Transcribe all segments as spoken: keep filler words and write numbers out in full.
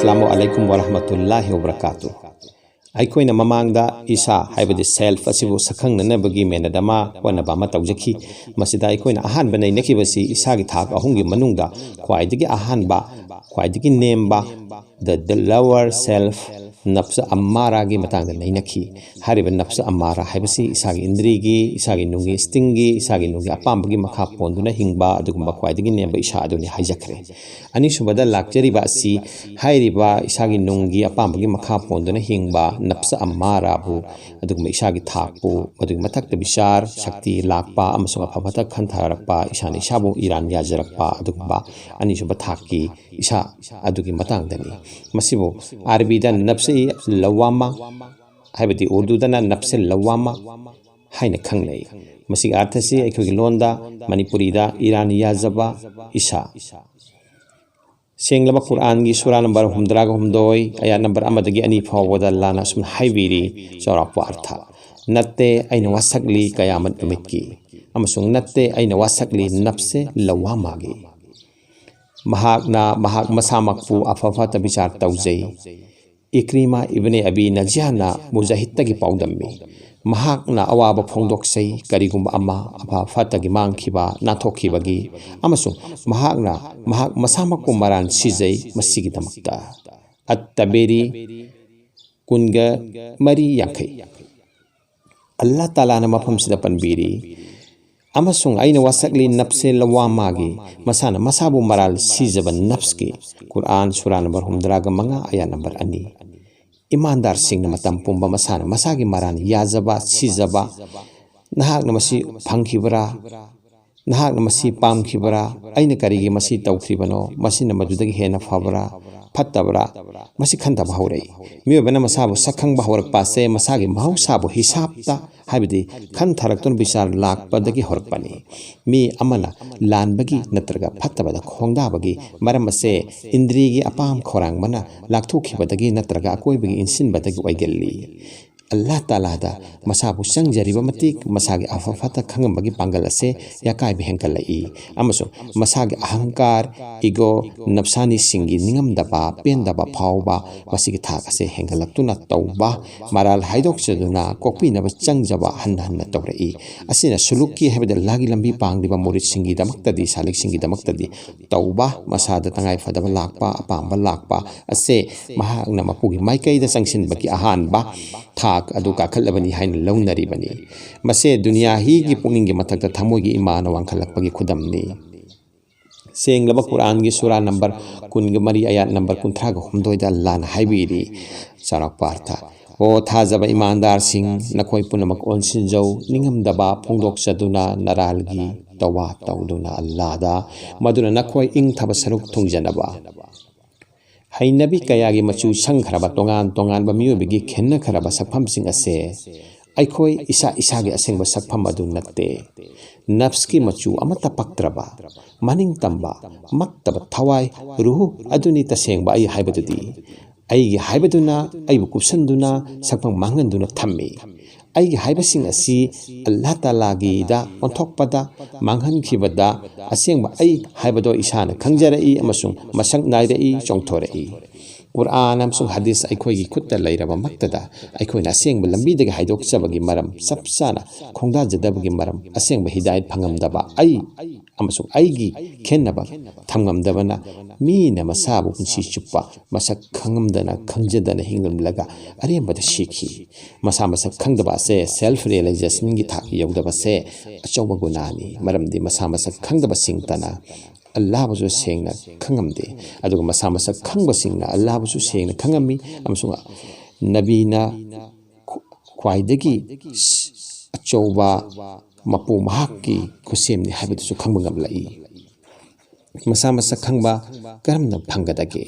ꯑꯁꯂꯥꯃꯨ ꯑꯂꯥꯏꯀꯨꯝ ꯋꯔꯍꯃꯇꯨꯜꯂꯥꯍꯤ ꯋꯕꯔꯀꯥꯇꯨ꯫ ꯑꯩꯈꯣꯏꯅ ꯃꯃꯥꯡꯗ ꯏꯁꯥ ꯍꯥꯏꯕꯗꯤ self ꯑꯁꯤꯕꯨ ꯁꯛꯈꯪꯅꯅꯕꯒꯤ ꯃꯦꯅꯦꯠ ꯑꯃ ꯍꯣꯠꯅꯕ ꯑꯃ ꯇꯧꯖꯈꯤ꯫ ꯃꯁꯤꯗ ꯑꯩꯈꯣꯏꯅ ꯑꯍꯥꯟꯕ ꯅꯩꯅꯈꯤꯕꯁꯤ ꯏꯁꯥꯒꯤ ꯊꯥꯛ ꯑꯍꯨꯝꯒꯤ ꯃꯅꯨꯡꯗ ꯈ꯭ꯋꯥꯏꯗꯒꯤ ꯑꯍꯥꯟꯕ, ꯈ꯭ꯋꯥꯏꯗꯒꯤ ꯅꯦꯝꯕ, the, the lower self, ꯅꯞꯁ ꯑꯝꯃꯥꯔꯥꯒꯤ ꯃꯇꯥꯡꯗ ꯅꯩꯅꯈꯤ꯫ ꯍꯥꯏꯔꯤꯕ ꯅꯞꯁ ꯑꯝꯃꯥꯔꯥ ꯍꯥꯏꯕꯁꯤ ꯏꯁꯥꯒꯤ ꯏꯟꯗ꯭ꯔꯤꯒꯤ, ꯏꯁꯥꯒꯤ ꯅꯨꯡꯒꯤ instinct ꯀꯤ, ꯏꯁꯥꯒꯤ ꯅꯨꯡꯒꯤ ꯑꯄꯥꯝꯕꯒꯤ ꯃꯈꯥ ꯄꯣꯟꯗꯨꯅ ꯍꯤꯡꯕ ꯑꯗꯨꯒꯨꯝꯕ ꯈ꯭ꯋꯥꯏꯗꯒꯤ ꯅꯦꯝꯕ ꯏꯁꯥ ꯑꯗꯨꯅꯤ ꯍꯥꯏꯖꯈ꯭ꯔꯦ꯫ ꯑꯅꯤꯁꯨꯕꯗ ꯂꯥꯛꯆꯔꯤꯕ ꯑꯁꯤ ꯍꯥꯏꯔꯤꯕ ꯏꯁꯥꯒꯤ ꯅꯨꯡꯒꯤ ꯑꯄꯥꯝꯕꯒꯤ ꯃꯈꯥ ꯄꯣꯟꯗꯨꯅ ꯍꯤꯡꯕ ꯅꯞꯁ ꯑꯝꯃꯥꯔꯥꯕꯨ, ꯑꯗꯨꯒꯨꯝꯕ ꯏꯁꯥꯒꯤ ꯊꯥꯛꯄꯨ, ꯃꯗꯨꯒꯤ ꯃꯊꯛꯇ ꯕꯤꯆꯥꯔ ꯁꯛꯇꯤ ꯂꯥꯛꯄ ꯑꯃꯁꯨꯡ ꯑꯐ ꯐꯠꯇ ꯈꯟꯊꯔꯛꯄ, ꯏꯁꯥꯅ ꯏꯁꯥꯕꯨ ꯏꯔꯥꯟ ꯌꯥꯖꯔꯛꯄ, ꯑꯗꯨꯒꯨꯝꯕ ꯑꯅꯤꯁꯨꯕ ꯊꯥꯛꯀꯤ ꯏꯁꯥ ꯑꯗꯨꯒꯤ ꯃꯇꯥꯡꯗꯅꯤ꯫ ꯃꯁꯤꯕꯨ ꯑꯥꯔꯕꯤꯗ ꯅꯞꯁ ꯂꯋꯥꯃꯥ, ꯍꯥꯏꯕꯗꯤ ꯎꯔꯗꯨꯗꯅ ꯅꯞꯁ ꯂꯋꯥꯃꯥ ꯍꯥꯏꯅ ꯈꯪꯅꯩ꯫ ꯃꯁꯤꯒꯤ ꯑꯥꯔꯊꯁꯤ ꯑꯩꯈꯣꯏꯒꯤ ꯂꯣꯟꯗ, ꯃꯅꯤꯄꯨꯔꯤꯗ ꯏꯔꯥꯟ ꯌꯥꯖꯕ ꯏꯁꯥ꯫ ꯁꯦꯡꯂꯕ ꯀꯨꯔꯥꯟꯒꯤ ꯁꯨꯔꯥ ꯅꯝꯕꯔ ꯍꯨꯝꯗ꯭ꯔꯥꯒ ꯍꯨꯝꯗꯣꯏ, ꯑꯌꯥꯠ ꯅꯝꯕꯔ ꯑꯃꯗꯒꯤ ꯑꯅꯤ ꯐꯥꯎꯕꯗ ꯂꯥꯟꯅ ꯑꯁꯨꯝꯅ ꯍꯥꯏꯕꯤꯔꯤ, ꯆꯥꯎꯔꯥꯛꯄ ꯑꯔꯊ: "ꯅꯠꯇꯦ, ꯑꯩꯅ ꯋꯥꯁꯛꯂꯤ ꯀꯌꯥꯃꯠ ꯅꯨꯃꯤꯠꯀꯤ", ꯑꯃꯁꯨꯡ "ꯅꯠꯇꯦ, ꯑꯩꯅ ꯋꯥꯁꯛꯂꯤ ꯅꯞꯁꯦ ꯂꯋꯥꯃꯥꯒꯤ"꯫ ꯃꯍꯥꯛꯅ ꯃꯍꯥꯛ ꯃꯁꯥꯃꯛꯄꯨ ꯑꯐ ꯐꯠꯇ ꯕꯤꯆꯥꯔ ꯇꯧꯖꯩ꯫ ꯏꯀ꯭ꯔꯤꯃꯥ ꯏꯕꯅꯦ ꯑꯕꯤ ꯅꯖꯤꯌꯥꯅ ꯃꯨꯖꯥꯍꯤꯗꯇꯒꯤ ꯄꯥꯎꯗꯝꯃꯤ꯫ ꯃꯍꯥꯛꯅ ꯑꯋꯥꯕ ꯐꯣꯡꯗꯣꯛꯆꯩ, ꯀꯔꯤꯒꯨꯝꯕ ꯑꯃ ꯑꯐ ꯐꯠꯇꯒꯤ ꯃꯥꯡꯈꯤꯕ, ꯅꯥꯟꯊꯣꯛꯈꯤꯕꯒꯤ, ꯑꯃꯁꯨꯡ ꯃꯍꯥꯛꯅ ꯃꯍꯥꯛ ꯃꯁꯥꯃꯛꯄꯨ ꯃꯔꯥꯟ ꯁꯤꯖꯩ ꯃꯁꯤꯒꯤꯗꯃꯛꯇ꯫ ꯑꯠ-ꯇꯕꯦꯔꯤ ꯀꯨꯟꯒ ꯃꯔꯤ ꯌꯥꯡꯈꯩ꯫ ꯑꯜꯂꯥ ꯇꯥꯂꯥꯅ ꯃꯐꯝꯁꯤꯗ ꯄꯟꯕꯤꯔꯤ, "ꯑꯃꯁꯨꯡ ꯑꯩꯅ ꯋꯥꯁꯛꯂꯤ ꯅꯞꯁꯦ ꯂꯋꯥꯃꯥꯒꯤ", ꯃꯁꯥꯅ ꯃꯁꯥꯕꯨ ꯃꯔꯥꯜ ꯁꯤꯖꯕ ꯅꯞꯁꯀꯤ꯫ ꯀꯨꯔꯥꯟ ꯁꯨꯔꯥ ꯅꯝꯕꯔ ꯍꯨꯝꯗ꯭ꯔꯥꯒ ꯃꯉꯥ, ꯑꯌꯥꯠ ꯅꯝꯕꯔ ꯑꯅꯤ꯫ ꯏꯃꯥꯟꯗꯥꯔꯁꯤꯡꯅ ꯃꯇꯝ ꯄꯨꯝꯕ ꯃꯁꯥꯅ ꯃꯁꯥꯒꯤ ꯃꯔꯥꯟ ꯌꯥꯖꯕ, ꯁꯤꯖꯕ, ꯅꯍꯥꯛꯅ ꯃꯁꯤ ꯐꯪꯈꯤꯕ꯭ꯔꯥ? ꯅꯍꯥꯛꯅ ꯃꯁꯤ ꯄꯥꯝꯈꯤꯕ꯭ꯔꯥ? ꯑꯩꯅ ꯀꯔꯤꯒꯤ ꯃꯁꯤ ꯇꯧꯈ꯭ꯔꯤꯕꯅꯣ? ꯃꯁꯤꯅ ꯃꯗꯨꯗꯒꯤ ꯍꯦꯟꯅ ꯐꯕ꯭ꯔꯥ, ꯐꯠꯇꯕ꯭ꯔꯥ? ꯃꯁꯤ ꯈꯟꯊꯕ ꯍꯧꯔꯛꯏ꯫ ꯃꯤꯑꯣꯏꯕꯅ ꯃꯁꯥꯕꯨ ꯁꯛ ꯈꯪꯕ ꯍꯧꯔꯛꯄ ꯑꯁꯦ ꯃꯁꯥꯒꯤ ꯃꯍꯧꯁꯥꯕꯨ ꯍꯤꯁꯥꯞꯇ, ꯍꯥꯏꯕꯗꯤ ꯈꯟꯊꯔꯛꯇꯨꯅ ꯕꯤꯆꯥꯔ ꯂꯥꯛꯄꯗꯒꯤ ꯍꯧꯔꯛꯄꯅꯤ꯫ ꯃꯤ ꯑꯃꯅ ꯂꯥꯟꯕꯒꯤ ꯅꯠꯇ꯭ꯔꯒ ꯐꯠꯇꯕꯗ ꯈꯣꯡꯗꯥꯕꯒꯤ ꯃꯔꯝ ꯑꯁꯦ ꯏꯟꯗ꯭ꯔꯤꯒꯤ ꯑꯄꯥꯝ ꯈꯧꯔꯥꯡꯕꯅ ꯂꯥꯛꯊꯣꯛꯈꯤꯕꯗꯒꯤ ꯅꯠꯇ꯭ꯔꯒ ꯑꯀꯣꯏꯕꯒꯤ ꯏꯟꯁꯤꯟꯕꯗꯒꯤ ꯑꯣꯏꯒꯜꯂꯤ꯫ ꯑꯜꯂꯥꯍ ꯇꯥꯂꯥꯗ ꯃꯁꯥꯕꯨ ꯆꯪꯖꯔꯤꯕ ꯃꯇꯤꯛ ꯃꯁꯥꯒꯤ ꯑꯐ ꯐꯠꯇ ꯈꯪꯉꯝꯕꯒꯤ ꯄꯥꯡꯒꯜ ꯑꯁꯦ ꯌꯥꯀꯥꯏꯕ ꯍꯦꯟꯒꯠꯂꯛꯏ, ꯑꯃꯁꯨꯡ ꯃꯁꯥꯒꯤ ꯑꯍꯪꯀꯥꯔ, ꯏꯒꯣ, ꯅꯞꯁꯥꯅꯤꯁꯤꯡꯒꯤ ꯅꯤꯡꯉꯝꯗꯕ, ꯄꯦꯟꯗꯕ ꯐꯥꯎꯕ, ꯃꯁꯤꯒꯤ ꯊꯥꯛ ꯑꯁꯦ ꯍꯦꯟꯒꯠꯂꯛꯇꯨꯅ ꯇꯧꯕ, ꯃꯔꯥꯜ ꯍꯥꯏꯗꯣꯛꯆꯗꯨꯅ ꯀꯣꯛꯄꯤꯅꯕ ꯆꯪꯖꯕ ꯍꯟꯅ ꯍꯟꯅ ꯇꯧꯔꯛꯏ꯫ ꯑꯁꯤꯅ ꯁꯨꯂꯨꯛꯀꯤ ꯍꯥꯏꯕꯗꯤ ꯑꯜꯂꯥꯍꯒꯤ ꯂꯝꯕꯤ ꯄꯥꯡꯂꯤꯕ ꯃꯨꯔꯤꯠꯁꯤꯡꯒꯤꯗꯃꯛꯇꯗꯤ, ꯁꯥꯂꯤꯛꯁꯤꯡꯒꯤꯗꯃꯛꯇꯗꯤ ꯇꯧꯕ, ꯃꯁꯥꯗ ꯇꯉꯥꯏ ꯐꯗꯕ ꯂꯥꯛꯄ, ꯑꯄꯥꯝꯕ ꯂꯥꯛꯄ ꯑꯁꯦ ꯃꯍꯥꯛꯅ ꯃꯄꯨꯒꯤ ꯃꯥꯏꯀꯩꯗ ꯆꯪꯁꯤꯟꯕꯒꯤ ꯑꯍꯥꯟꯕ ꯊꯥꯛ ꯑꯗꯨ ꯀꯥꯈꯠꯂꯕꯅꯤ ꯍꯥꯏꯅ ꯂꯧꯅꯔꯤꯕꯅꯤ꯫ ꯃꯁꯦ ꯗꯨꯅꯤꯌꯥ ꯍꯤꯒꯤ ꯄꯨꯛꯅꯤꯡꯒꯤ ꯃꯊꯛꯇ ꯊꯃꯣꯏꯒꯤ ꯏꯃꯥꯅ ꯋꯥꯡꯈꯠꯂꯛꯄꯒꯤ ꯈꯨꯗꯝꯅꯤ꯫ ꯁꯦꯡꯂꯕ ꯀꯨꯔꯥꯟꯒꯤ ꯁꯨꯔꯥ ꯅꯝꯕꯔ ꯀꯨꯟꯒ ꯃꯔꯤ, ꯑꯌꯥꯠ ꯅꯝꯕꯔ ꯀꯨꯟꯊ꯭ꯔꯥꯒ ꯍꯨꯝꯗꯣꯏꯗ ꯑꯜꯂꯥꯍꯅ ꯍꯥꯏꯕꯤꯔꯤ, ꯆꯥꯎꯔꯥꯛꯄ ꯑꯔꯊ, "ꯑꯣ ꯊꯥꯖꯕ ꯏꯃꯥꯟꯗꯥꯔꯁꯤꯡ, ꯅꯈꯣꯏ ꯄꯨꯝꯅꯃꯛ ꯑꯣꯟꯁꯤꯟꯖꯧ, ꯅꯤꯡꯉꯝꯗꯕ ꯐꯣꯡꯗꯣꯛꯆꯗꯨꯅ ꯅꯔꯥꯜꯒꯤ ꯇꯋꯥ ꯇꯧꯗꯨꯅ ꯑꯜꯂꯥꯍꯗ, ꯃꯗꯨꯅ ꯅꯈꯣꯏ ꯏꯪꯊꯕ ꯁꯔꯨꯛ ꯊꯨꯡꯖꯅꯕ"꯫ ꯍꯩꯅꯕꯤ ꯀꯌꯥꯒꯤ ꯃꯆꯨ ꯁꯪꯈ꯭ꯔꯕ, ꯇꯣꯉꯥꯟ ꯇꯣꯉꯥꯟꯕ ꯃꯤꯑꯣꯏꯕꯒꯤ ꯈꯦꯠꯅꯈ꯭ꯔꯕ ꯁꯛꯐꯝꯁꯤꯡ ꯑꯁꯦ ꯑꯩꯈꯣꯏ ꯏꯁꯥ ꯏꯁꯥꯒꯤ ꯑꯁꯦꯡꯕ ꯁꯛꯐꯝ ꯑꯗꯨ ꯅꯠꯇꯦ꯫ ꯅꯐꯁꯀꯤ ꯃꯆꯨ ꯑꯃꯠꯇ ꯄꯛꯇ꯭ꯔꯕ, ꯃꯅꯤꯡ ꯇꯝꯕ, ꯃꯛꯇꯕ ꯊꯋꯥꯏ, ꯔꯨꯍꯨ ꯑꯗꯨꯅꯤ ꯇꯁꯦꯡꯕ ꯑꯩ ꯍꯥꯏꯕꯗꯨꯗꯤ꯫ ꯑꯩꯒꯤ ꯍꯥꯏꯕꯗꯨꯅ ꯑꯩꯕꯨ ꯀꯨꯞꯁꯟꯗꯨꯅ, ꯁꯛꯐꯝ ꯃꯥꯡꯍꯟꯗꯨꯅ ꯊꯝꯃꯤ꯫ ꯑꯩꯒꯤ ꯍꯥꯏꯕꯁꯤꯡ ꯑꯁꯤ ꯑꯜꯂꯥꯍ ꯇꯥꯂꯥꯒꯤꯗ ꯑꯣꯟꯊꯣꯛꯄꯗ, ꯃꯥꯡꯍꯟꯈꯤꯕꯗ, ꯑꯁꯦꯡꯕ ꯑꯩ ꯍꯥꯏꯕꯗꯣ ꯏꯁꯥꯅ ꯈꯪꯖꯔꯛꯏ ꯑꯃꯁꯨꯡ ꯃꯁꯛ ꯅꯥꯏꯔꯛꯏ, ꯆꯣꯡꯊꯣꯔꯛꯏ꯫ ꯀꯨꯔꯥꯟ ꯑꯃꯁꯨꯡ ꯍꯗꯤꯁ ꯑꯩꯈꯣꯏꯒꯤ ꯈꯨꯠꯇ ꯂꯩꯔꯕꯃꯛꯇꯗ, ꯑꯩꯈꯣꯏꯅ ꯑꯁꯦꯡꯕ ꯂꯝꯕꯤꯗꯒꯤ ꯍꯥꯏꯗꯣꯛꯆꯕꯒꯤ ꯃꯔꯝ, ꯆꯞ ꯆꯥꯅ ꯈꯣꯡꯗꯥꯖꯗꯕꯒꯤ ꯃꯔꯝ, ꯑꯁꯦꯡꯕ ꯍꯤꯗꯥꯌꯠ ꯐꯪꯉꯝꯗꯕ ꯑꯩ ꯑꯃꯁꯨꯡ ꯑꯩꯒꯤ ꯈꯦꯟꯅꯕ ꯊꯝꯉꯝꯗꯕꯅ, ꯃꯤꯅ ꯃꯁꯥꯕꯨ ꯄꯨꯟꯁꯤ ꯆꯨꯞꯄ ꯃꯁꯛ ꯈꯪꯉꯝꯗꯅ, ꯈꯪꯖꯗꯅ ꯍꯤꯡꯂꯝꯂꯒ ꯑꯔꯦꯝꯕꯗ ꯁꯤꯈꯤ꯫ ꯃꯁꯥ ꯃꯁꯛ ꯈꯪꯗꯕ ꯑꯁꯦ, self realizationꯒꯤ ꯊꯥꯛ ꯌꯧꯗꯕꯁꯦ ꯑꯆꯧꯕ ꯒꯨꯅꯥꯅꯤ꯫ ꯃꯔꯝꯗꯤ ꯃꯁꯥ ꯃꯁꯛ ꯈꯪꯗꯕꯁꯤꯡꯇꯅ ꯑꯜꯂꯥꯍꯕꯨꯁꯨ ꯁꯦꯡꯅ ꯈꯪꯉꯝꯗꯦ, ꯑꯗꯨꯒ ꯃꯁꯥ ꯃꯁꯛ ꯈꯪꯕꯁꯤꯡꯅ ꯑꯜꯂꯥꯍꯕꯨꯁꯨ ꯁꯦꯡꯅ ꯈꯪꯉꯝꯃꯤ, ꯑꯃꯁꯨꯡ ꯅꯕꯤꯅ ꯈ꯭ꯋꯥꯏꯗꯒꯤ ꯑꯆꯧꯕ ꯃꯄꯨ ꯃꯍꯥꯛꯀꯤ ꯈꯨꯠꯁꯦꯝꯅꯤ ꯍꯥꯏꯕꯗꯨꯁꯨ ꯈꯪꯕ ꯉꯝꯂꯛꯏ꯫ ꯃꯁꯥ ꯃꯁꯛ ꯈꯪꯕ ꯀꯔꯝꯅ ꯐꯪꯒꯗꯒꯦ?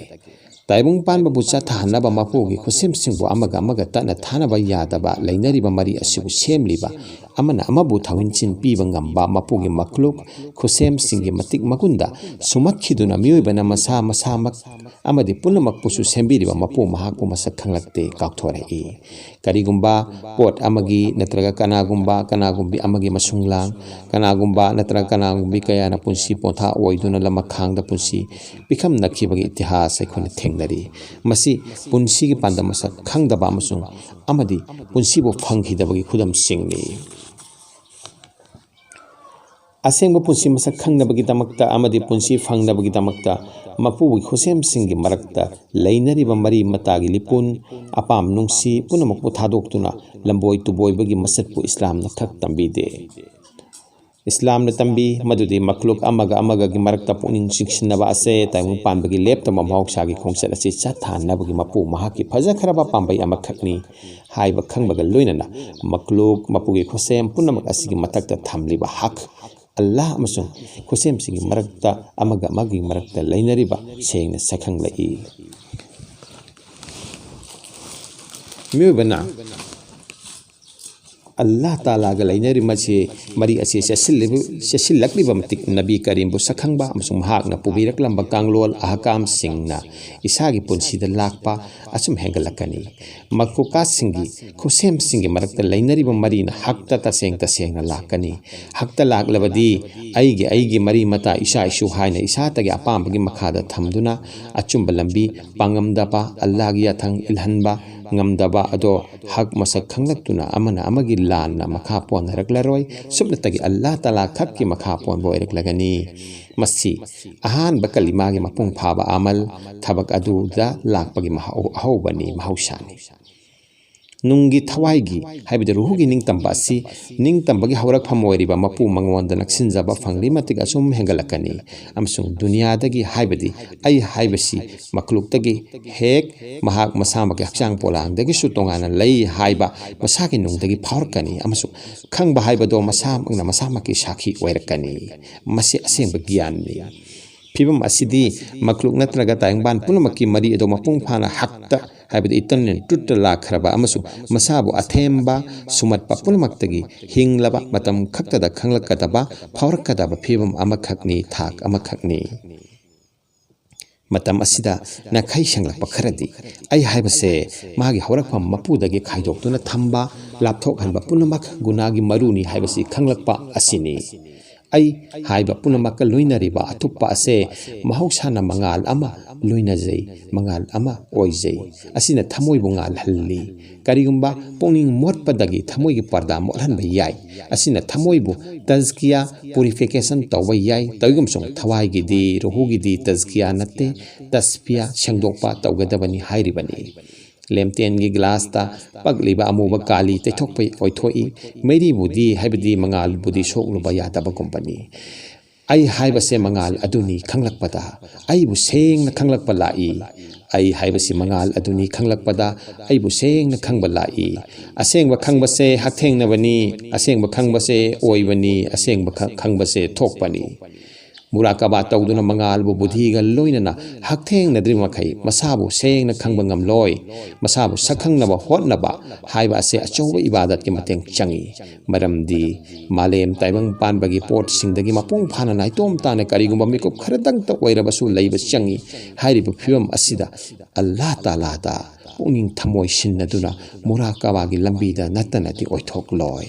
ꯇꯥꯏꯕꯪ ꯄꯥꯟꯕꯕꯨ ꯆꯠꯊꯍꯟꯅꯕ ꯃꯄꯨꯒꯤ ꯈꯨꯠꯁꯦꯝꯁꯤꯡꯕꯨ ꯑꯃꯒ ꯑꯃꯒ ꯇꯠꯅ ꯊꯥꯅꯕ ꯌꯥꯗꯕ ꯂꯩꯅꯔꯤꯕ ꯃꯔꯤ ꯑꯁꯤꯕꯨ ꯁꯦꯝꯂꯤꯕ, ꯑꯃꯅ ꯑꯃꯕꯨ ꯊꯧꯍꯤꯟ ꯆꯤꯟ ꯄꯤꯕ ꯉꯝꯕ ꯃꯄꯨꯒꯤ ꯃꯈ꯭ꯂꯨꯛ ꯈꯨꯠꯁꯦꯝꯁꯤꯡꯒꯤ ꯃꯇꯤꯛ ꯃꯒꯨꯟꯗ ꯁꯨꯝꯍꯠꯈꯤꯗꯨꯅ ꯃꯤꯑꯣꯏꯕꯅ ꯃꯁꯥ ꯃꯁꯥꯃꯛ ꯑꯃꯗꯤ ꯄꯨꯝꯅꯃꯛꯄꯨꯁꯨ ꯁꯦꯝꯕꯤꯔꯤꯕ ꯃꯄꯨ ꯃꯍꯥꯛꯄꯨ ꯃꯁꯛ ꯈꯪꯂꯛꯇꯦ, ꯀꯥꯎꯊꯣꯔꯛꯏ꯫ ꯀꯔꯤꯒꯨꯝꯕ ꯄꯣꯠ ꯑꯃꯒꯤ ꯅꯠꯇ꯭ꯔꯒ ꯀꯅꯥꯒꯨꯝꯕ ꯀꯅꯥꯒꯨꯝꯕꯤ ꯑꯃꯒꯤ ꯃꯁꯨꯡꯂꯥꯡ, ꯀꯅꯥꯒꯨꯝꯕ ꯅꯠꯇ꯭ꯔꯒ ꯀꯅꯥꯒꯨꯝꯕꯤ ꯀꯌꯥꯅ ꯄꯨꯟꯁꯤ ꯄꯣꯟꯊꯥ ꯑꯣꯏꯗꯨꯅ ꯂꯃꯈꯥꯡꯗ ꯄꯨꯟꯁꯤ ꯄꯤꯈꯝꯅꯈꯤꯕꯒꯤ ꯏꯇꯤꯍꯥꯁ ꯑꯩꯈꯣꯏꯅ ꯊꯦꯡꯅꯔꯤ꯫ ꯃꯁꯤ ꯄꯨꯟꯁꯤꯒꯤ ꯄꯥꯟꯗꯝ ꯃꯁꯛ ꯈꯪꯗꯕ ꯑꯃꯁꯨꯡ ꯑꯃꯗꯤ ꯄꯨꯟꯁꯤꯕꯨ ꯐꯪꯈꯤꯗꯕꯒꯤ ꯈꯨꯗꯝꯁꯤꯡꯅꯤ꯫ ꯑꯁꯦꯡꯕ ꯄꯨꯟꯁꯤ ꯃꯁꯛ ꯈꯪꯅꯕꯒꯤꯗꯃꯛꯇ ꯑꯃꯗꯤ ꯄꯨꯟꯁꯤ ꯐꯪꯅꯕꯒꯤꯗꯃꯛꯇ ꯃꯄꯨꯒꯤ ꯈꯨꯠꯁꯦꯝꯁꯤꯡꯒꯤ ꯃꯔꯛꯇ ꯂꯩꯅꯔꯤꯕ ꯃꯔꯤ ꯃꯇꯥꯒꯤ ꯂꯤꯄꯨꯟ, ꯑꯄꯥꯝ ꯅꯨꯡꯁꯤ ꯄꯨꯝꯅꯃꯛꯄꯨ ꯊꯥꯗꯣꯛꯇꯨꯅ ꯂꯝꯕꯣꯏ ꯇꯨꯕꯣꯏꯕꯒꯤ ꯃꯁꯛꯄꯨ ꯏꯁꯂꯥꯝꯅ ꯈꯛ ꯇꯝꯕꯤꯗꯦ꯫ ꯏꯁꯂꯥꯝꯅ ꯇꯝꯕꯤ ꯃꯗꯨꯗꯤ ꯃꯈ꯭ꯂꯨꯛ ꯑꯃꯒ ꯑꯃꯒꯒꯤ ꯃꯔꯛꯇ ꯄꯨꯛꯅꯤꯡ ꯆꯤꯡꯁꯤꯟꯅꯕ ꯑꯁꯦ ꯇꯥꯏꯕꯪ ꯄꯥꯟꯕꯒꯤ ꯂꯦꯞꯇꯕ ꯃꯍꯧꯁꯥꯒꯤ ꯈꯣꯡꯆꯠ ꯑꯁꯤ ꯆꯠꯊꯍꯟꯅꯕꯒꯤ ꯃꯄꯨ ꯃꯍꯥꯛꯀꯤ ꯐꯖꯈ꯭ꯔꯕ ꯄꯥꯝꯕꯩ ꯑꯃꯈꯛꯅꯤ ꯍꯥꯏꯕ ꯈꯪꯕꯒ ꯂꯣꯏꯅꯅ ꯃꯈ꯭ꯂꯨꯛ ꯃꯄꯨꯒꯤ ꯈꯨꯠꯁꯦꯝ ꯄꯨꯝꯅꯃꯛ ꯑꯁꯤꯒꯤ ꯃꯊꯛꯇ ꯊꯝꯂꯤꯕ ꯍꯛ ꯑꯜꯂꯥꯍ ꯑꯃꯁꯨꯡ ꯈꯨꯠꯁꯦꯝꯁꯤꯡꯒꯤ ꯃꯔꯛꯇ ꯑꯃꯒ ꯑꯃꯒꯤ ꯃꯔꯛꯇ ꯂꯩꯅꯔꯤꯕ ꯁꯦꯡꯅ ꯁꯛꯈꯪꯂꯛꯏ꯫ ꯃꯤꯑꯣꯏꯕꯅ ꯑꯜꯂꯥꯍ ꯇꯥꯂꯥꯒ ꯂꯩꯅꯔꯤꯕ ꯃꯁꯤ ꯃꯔꯤ ꯑꯁꯤ ꯆꯦꯠꯁꯤꯜꯂꯤꯕ-, ꯆꯦꯠꯁꯤꯜꯂꯛꯂꯤꯕ ꯃꯇꯤꯛ ꯅꯕꯤ ꯀꯔꯤꯝꯕꯨ ꯁꯛꯈꯪꯕ ꯑꯃꯁꯨꯡ ꯃꯍꯥꯛꯅ ꯄꯨꯕꯤꯔꯛꯂꯝꯕ ꯀꯥꯡꯂꯣꯟ ꯑꯍꯀꯥꯝꯁꯤꯡꯅ ꯏꯁꯥꯒꯤ ꯄꯨꯟꯁꯤꯗ ꯂꯥꯛꯄ ꯑꯁꯨꯝ ꯍꯦꯟꯒꯠꯂꯛꯀꯅꯤ꯫ ꯃꯈ꯭ꯂꯨꯀꯥꯠꯁꯤꯡꯒꯤ ꯈꯨꯠꯁꯦꯝꯁꯤꯡꯒꯤ ꯃꯔꯛꯇ ꯂꯩꯅꯔꯤꯕ ꯃꯔꯤꯅ ꯍꯛꯇ ꯇꯁꯦꯡ ꯇꯁꯦꯡꯅ ꯂꯥꯛꯀꯅꯤ꯫ ꯍꯛꯇ ꯂꯥꯛꯂꯕꯗꯤ ꯑꯩꯒꯤ ꯑꯩꯒꯤ ꯃꯔꯤ ꯃꯇꯥ ꯏꯁꯥ ꯏꯁꯨ ꯍꯥꯏꯅ ꯏꯁꯥꯇꯒꯤ ꯑꯄꯥꯝꯕꯒꯤ ꯃꯈꯥꯗ ꯊꯝꯗꯨꯅ ꯑꯆꯨꯝꯕ ꯂꯝꯕꯤ ꯄꯥꯡꯉꯝꯗꯕ, ꯑꯜꯂꯥꯍꯒꯤ ꯌꯥꯊꯪ ꯏꯜꯍꯟꯕ ꯉꯝꯗꯕ ꯑꯗꯣ ꯍꯛ ꯃꯁꯛ ꯈꯪꯂꯛꯇꯨꯅ ꯑꯃꯅ ꯑꯃꯒꯤ ꯂꯥꯟꯅ ꯃꯈꯥ ꯄꯣꯟꯅꯔꯛꯂꯔꯣꯏ꯫ ꯁꯨꯞꯅꯇꯒꯤ ꯑꯜꯂꯥꯍ ꯇꯥꯂꯥ ꯈꯛꯀꯤ ꯃꯈꯥ ꯄꯣꯟꯕ ꯑꯣꯏꯔꯛꯂꯒꯅꯤ꯫ ꯃꯁꯤ ꯑꯍꯥꯟꯕ ꯀꯂꯤꯃꯥꯒꯤ ꯃꯄꯨꯡ ꯐꯥꯕ ꯑꯃꯜ ꯊꯕꯛ ꯑꯗꯨꯗ ꯂꯥꯛꯄꯒꯤ ꯃꯍꯧ-, ꯑꯍꯧꯕꯅꯤ, ꯃꯍꯧꯁꯥꯅꯤ꯫ ꯅꯨꯡꯒꯤ ꯊꯋꯥꯏꯒꯤ ꯍꯥꯏꯕꯗꯤ ꯔꯨꯍꯨꯒꯤ ꯅꯤꯡꯇꯝꯕ ꯑꯁꯤ ꯅꯤꯡꯇꯝꯕꯒꯤ ꯍꯧꯔꯛꯐꯝ ꯑꯣꯏꯔꯤꯕ ꯃꯄꯨ ꯃꯉꯣꯟꯗ ꯅꯛꯁꯤꯟꯖꯕ ꯐꯪꯂꯤ ꯃꯇꯤꯛ ꯑꯁꯨꯝ ꯍꯦꯟꯒꯠꯂꯛꯀꯅꯤ꯫ ꯑꯃꯁꯨꯡ ꯗꯨꯅꯤꯌꯥꯗꯒꯤ ꯍꯥꯏꯕꯗꯤ ꯑꯩ ꯍꯥꯏꯕꯁꯤ ꯃꯈ꯭ꯂꯨꯛꯇꯒꯤ ꯍꯦꯛ ꯃꯍꯥꯛ ꯃꯁꯥꯃꯛꯀꯤ ꯍꯛꯆꯥꯡ ꯄꯣꯂꯥꯡꯗꯒꯤꯁꯨ ꯇꯣꯉꯥꯟꯅ ꯂꯩ ꯍꯥꯏꯕ ꯃꯁꯥꯒꯤ ꯅꯨꯡꯗꯒꯤ ꯐꯥꯎꯔꯛꯀꯅꯤ꯫ ꯑꯃꯁꯨꯡ ꯈꯪꯕ ꯍꯥꯏꯕꯗꯣ ꯃꯁꯥꯃꯛꯅ ꯃꯁꯥꯃꯛꯀꯤ ꯁꯥꯈꯤ ꯑꯣꯏꯔꯛꯀꯅꯤ꯫ ꯃꯁꯤ ꯑꯁꯦꯡꯕ ꯒ꯭ꯌꯥꯟꯅꯤ꯫ ꯐꯤꯕꯝ ꯑꯁꯤꯗꯤ ꯃꯈꯂꯨꯛ ꯅꯠꯇ꯭ꯔꯒ ꯇꯥꯏꯕꯪꯄꯥꯟ ꯄꯨꯝꯅꯃꯛꯀꯤ ꯃꯔꯤ ꯑꯗꯨ ꯃꯄꯨꯡ ꯐꯥꯅ ꯍꯛꯇ, ꯍꯥꯏꯕꯗꯤ eternal truthꯇ ꯂꯥꯛꯈ꯭ꯔꯕ ꯑꯃꯁꯨꯡ ꯃꯁꯥꯕꯨ ꯑꯊꯦꯝꯕ ꯁꯨꯝꯍꯠꯄ ꯄꯨꯝꯅꯃꯛꯇꯒꯤ ꯍꯤꯡꯂꯕ ꯃꯇꯝ ꯈꯛꯇꯗ ꯈꯪꯂꯛꯀꯗꯕ, ꯐꯥꯎꯔꯛꯀꯗꯕ ꯐꯤꯕꯝ ꯑꯃꯈꯛꯅꯤ, ꯊꯥꯛ ꯑꯃꯈꯛꯅꯤ꯫ ꯃꯇꯝ ꯑꯁꯤꯗ ꯅꯥꯈꯩ ꯁꯦꯡꯂꯛꯄ ꯈꯔꯗꯤ ꯑꯩ ꯍꯥꯏꯕꯁꯦ ꯃꯥꯒꯤ ꯍꯧꯔꯛꯐꯝ ꯃꯄꯨꯗꯒꯤ ꯈꯥꯏꯗꯣꯛꯇꯨꯅ ꯊꯝꯕ, ꯂꯥꯞꯊꯣꯛꯍꯟꯕ ꯄꯨꯝꯅꯃꯛ ꯒꯨꯅꯥꯒꯤ ꯃꯔꯨꯅꯤ ꯍꯥꯏꯕꯁꯤ ꯈꯪꯂꯛꯄ ꯑꯁꯤꯅꯤ꯫ ꯑꯩ ꯍꯥꯏꯕ ꯄꯨꯝꯅꯃꯛꯀ ꯂꯣꯏꯅꯔꯤꯕ ꯑꯊꯨꯞꯄ ꯑꯁꯦ ꯃꯍꯧꯁꯥꯅ ꯃꯉꯥꯜ ꯑꯃ ꯂꯣꯏꯅꯖꯩ, ꯃꯉꯥꯜ ꯑꯃ ꯑꯣꯏꯖꯩ꯫ ꯑꯁꯤꯅ ꯊꯃꯣꯏꯕꯨ ꯉꯥꯜꯍꯜꯂꯤ꯫ ꯀꯔꯤꯒꯨꯝꯕ ꯄꯨꯛꯅꯤꯡ ꯃꯣꯠꯄꯗꯒꯤ ꯊꯃꯣꯏꯒꯤ ꯄꯔꯗꯥ ꯃꯣꯠꯍꯟꯕ ꯌꯥꯏ꯫ ꯑꯁꯤꯅ ꯊꯃꯣꯏꯕꯨ ꯇꯖꯀꯤꯌꯥ, purification ꯇꯧꯕ ꯌꯥꯏ꯫ ꯇꯧꯏꯒꯨꯝꯁꯨꯡ ꯊꯋꯥꯏꯒꯤꯗꯤ, ꯔꯨꯍꯨꯒꯤꯗꯤ ꯇꯖꯀꯤꯌꯥ ꯅꯠꯇꯦ, ꯇꯁꯐꯤꯌꯥ, ꯁꯦꯡꯗꯣꯛꯄ ꯇꯧꯒꯗꯕꯅꯤ ꯍꯥꯏꯔꯤꯕꯅꯤ꯫ ꯂꯦꯝꯇꯦꯟꯒꯤ ꯒ꯭ꯂꯥꯁꯇ ꯄꯛꯂꯤꯕ ꯑꯃꯨꯕ ꯀꯥꯂꯤ ꯇꯩꯊꯣꯛꯄ ꯑꯣꯏꯊꯣꯛꯏ꯫ ꯃꯩꯔꯤꯕꯨꯗꯤ, ꯍꯥꯏꯕꯗꯤ ꯃꯉꯥꯜꯕꯨꯗꯤ ꯁꯣꯛꯂꯨꯕ ꯌꯥꯗꯕꯒꯨꯝꯕꯅꯤ꯫ ꯑꯩ ꯍꯥꯏꯕꯁꯦ ꯃꯉꯥꯜ ꯑꯗꯨꯅꯤ ꯈꯪꯂꯛꯄꯗ ꯑꯩꯕꯨ ꯁꯦꯡꯅ ꯈꯪꯂꯛꯄ ꯂꯥꯛꯏ꯫ ꯑꯩ ꯍꯥꯏꯕꯁꯤ ꯃꯉꯥꯜ ꯑꯗꯨꯅꯤ ꯈꯪꯂꯛꯄꯗ ꯑꯩꯕꯨ ꯁꯦꯡꯅ ꯈꯪꯕ ꯂꯥꯛꯏ꯫ ꯑꯁꯦꯡꯕ ꯈꯪꯕꯁꯦ ꯍꯛꯊꯦꯡꯅꯕꯅꯤ꯫ ꯑꯁꯦꯡꯕ ꯈꯪꯕꯁꯦ ꯑꯣꯏꯕꯅꯤ꯫ ꯑꯁꯦꯡꯕ ꯈ-, ꯈꯪꯕꯁꯦ ꯊꯣꯛꯄꯅꯤ꯫ ꯃꯨꯔꯥꯀꯕꯥ ꯇꯧꯗꯨꯅ ꯃꯉꯥꯜꯕꯨ ꯕꯨꯙꯤꯒ ꯂꯣꯏꯅꯅ ꯍꯛꯊꯦꯡꯅꯗ꯭ꯔꯤꯕ ꯃꯈꯩ ꯃꯁꯥꯕꯨ ꯁꯦꯡꯅ ꯈꯪꯕ ꯉꯝꯂꯣꯏ꯫ ꯃꯁꯥꯕꯨ ꯁꯛꯈꯪꯅꯕ ꯍꯣꯠꯅꯕ ꯍꯥꯏꯕ ꯑꯁꯤ ꯑꯆꯧꯕ ꯏꯕꯥꯗꯠꯀꯤ ꯃꯇꯦꯡ ꯆꯪꯏ꯫ ꯃꯔꯝꯗꯤ ꯃꯥꯂꯦꯝ ꯇꯥꯏꯕꯪ ꯄꯥꯟꯕꯒꯤ ꯄꯣꯠꯁꯤꯡꯗꯒꯤ ꯃꯄꯨꯡ ꯐꯥꯅ ꯅꯥꯏꯇꯣꯝ ꯇꯥꯅ ꯀꯔꯤꯒꯨꯝꯕ ꯃꯤꯀꯨꯞ ꯈꯔꯗꯪꯇ ꯑꯣꯏꯔꯕꯁꯨ ꯂꯩꯕ ꯆꯪꯏ꯫ ꯍꯥꯏꯔꯤꯕ ꯐꯤꯕꯝ ꯑꯁꯤꯗ ꯑꯜꯂꯥ ꯇꯥꯂꯥꯗ ꯄꯨꯛꯅꯤꯡ ꯊꯃꯣꯏ ꯁꯤꯟꯅꯗꯨꯅ ꯃꯨꯔꯥꯀꯕꯥꯒꯤ ꯂꯝꯕꯤꯗ ꯅꯠꯇꯅꯗꯤ ꯑꯣꯏꯊꯣꯛꯂꯣꯏ꯫